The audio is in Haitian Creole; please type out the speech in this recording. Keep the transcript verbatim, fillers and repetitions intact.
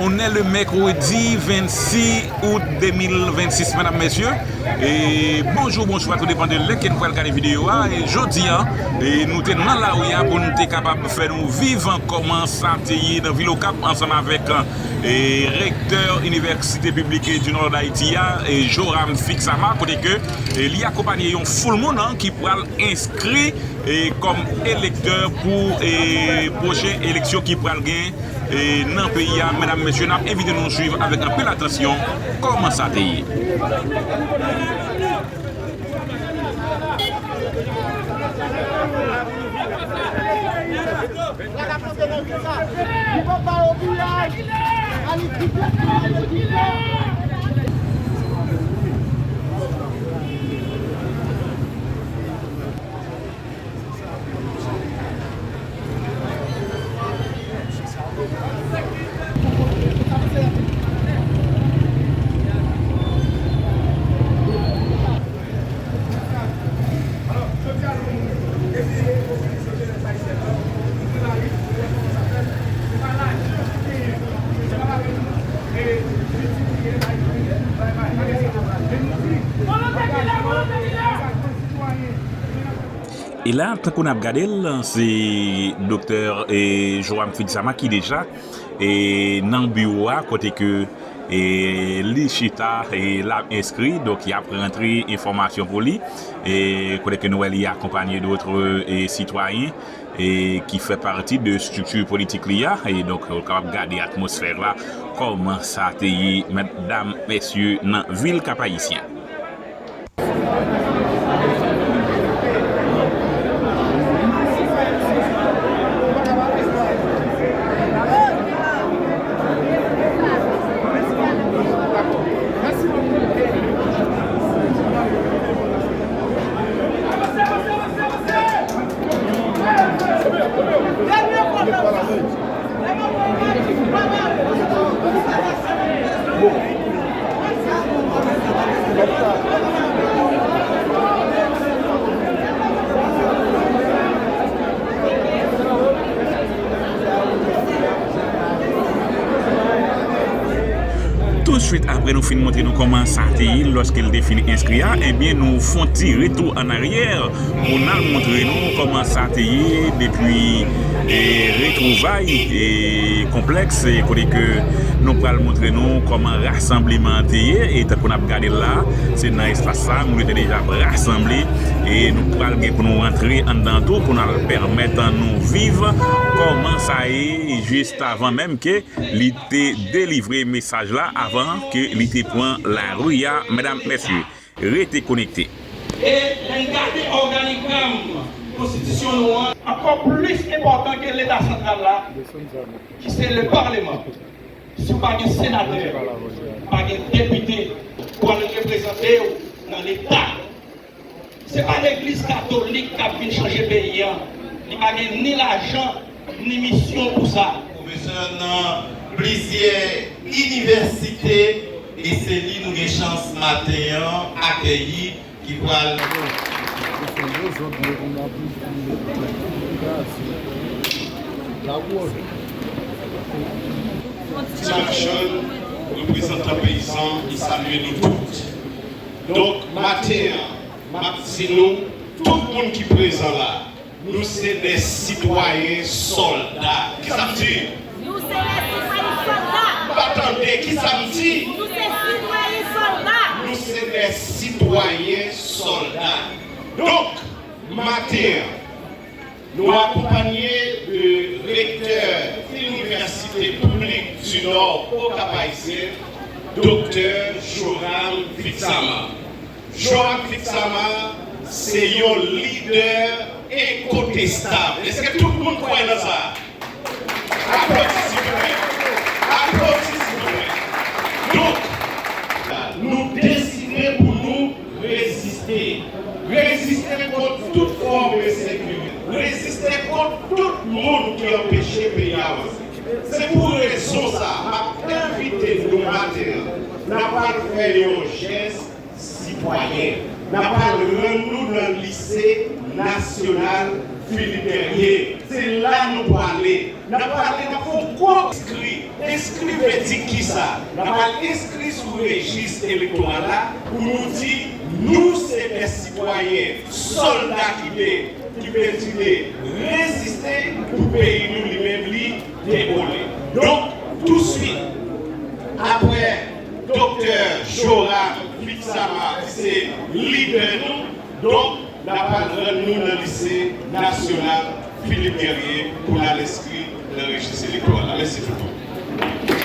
On est le mercredi vingt-six août deux mille vingt-six, medam, mesye. E bonjou, bonswa, tou depann de lè ke nou pral gade videyo a. E jodi a, e nou te nan lari a pou nou te kapab fè nou viv kòman sa te ye nan vil Okap ansanm avèk, e, rektè Inivèsite Piblik di Nò Dayiti a, e Joram Fixama, kote ke, e, li akonpanye yon foul moun, an, ki pral enskri, e, kòm elektè pou, e, pwochen eleksyon ki pral gen, e, nan peyi a. Medam, mesye, n ap envite nou swiv avèk anpil atansyon kòman sa te ye. E la, tankou n ap gade l, se doktè, e, Joram Fixama ki deja, e, nan biwo a, kote ke, e, li chita, e, l ap enskri, donk y ap rantre enfòmasyon pou li, e, kote ke nou wè li akonpanye dòt, e, sitwayen, e, ki fè pati de estrikti politik li a, e, donk, ou kapab gade atmosfè la, kòman sa te ye, medam, mesye, nan vil Kap Ayisyen. Tousuit apre nou fin montre nou kòman sa te ye lòske l te fin enskri a, ebyen, nou fè yon ti retou annaryè pou n al montre nou kòman sa te ye depi, e, retwouvay, e, konplèks, e, kote ke nou pral montre nou kòman rasanbleman an te ye. E tankou n ap gade l la, se nan espas sa moun yo te deja ap rasanble, e nou pral gen pou nou rantre anndan tou pou n al pèmèt nou viv kòman sa ye jis avan menm ke li te delivre mesaj la, avan ke li te pran lari a, medam, mesye. Rete konekte. E lè n gade òganigram konstitisyon nou an, ankò plis enpòtan ke Leta santral la, ki se le Parlement. Si w pa gen senatè, pa gen depite pou al reprezante w nan Leta. Se pa legliz katolik k ap vin chanje peyi a. Li pa gen ni lajan, ni misyon pou sa. Pwofesè nan plizyè inivèsite, e se li nou gen chans maten an akeyi ki pral. Ti Machann, reprezantan peyizan, li salye nou tout. Donk, maten an, m ap di nou, tout moun ki prezan la, nou se de sitwayen sòlda. Kisa m di? Nou se de sitwayen sòlda. M pa tande, kisa m di? Nou se sitwayen sòlda. Nou se de sitwayen sòlda. Donk, maten an, nou akonpanye de rektè Inivèsite Piblik di Nò Okap Ayisyen, Doktè Joram Fixama. Joram Fixama se yon lidè enkontestab. Èske tout moun kwè nan sa? Aplodi, silvouplè. Aplodi, silvouplè. Donk, nou deside pou nou reziste. Reziste kont tout fòm de sekirite. Reziste kont tout moun ki anpeche peyi a avanse. Se pou rezon sa a, m ap envite nou maten an, n ap pral fè yon jès sitwayen. N ap al rann nou nan lise nasyonal Philippe Guerrier. Se la nou prale. N ap prale, n ap fè yon gwo enskri. Enskri vle di kisa? N ap al enskri sou rejis elektoral la pou nou di nou se de sitwayen sòlda ki te ki pèdi de reziste pou peyi nou li menm li devole. Donk, touswit, apre Doktè Joram Fitsama, ki se lidè nou, donk, n ap al rann nou nan lise nasyonal Philippe Guerrier pou n al enskri nan rejis elektoral la. Mèsi tout moun.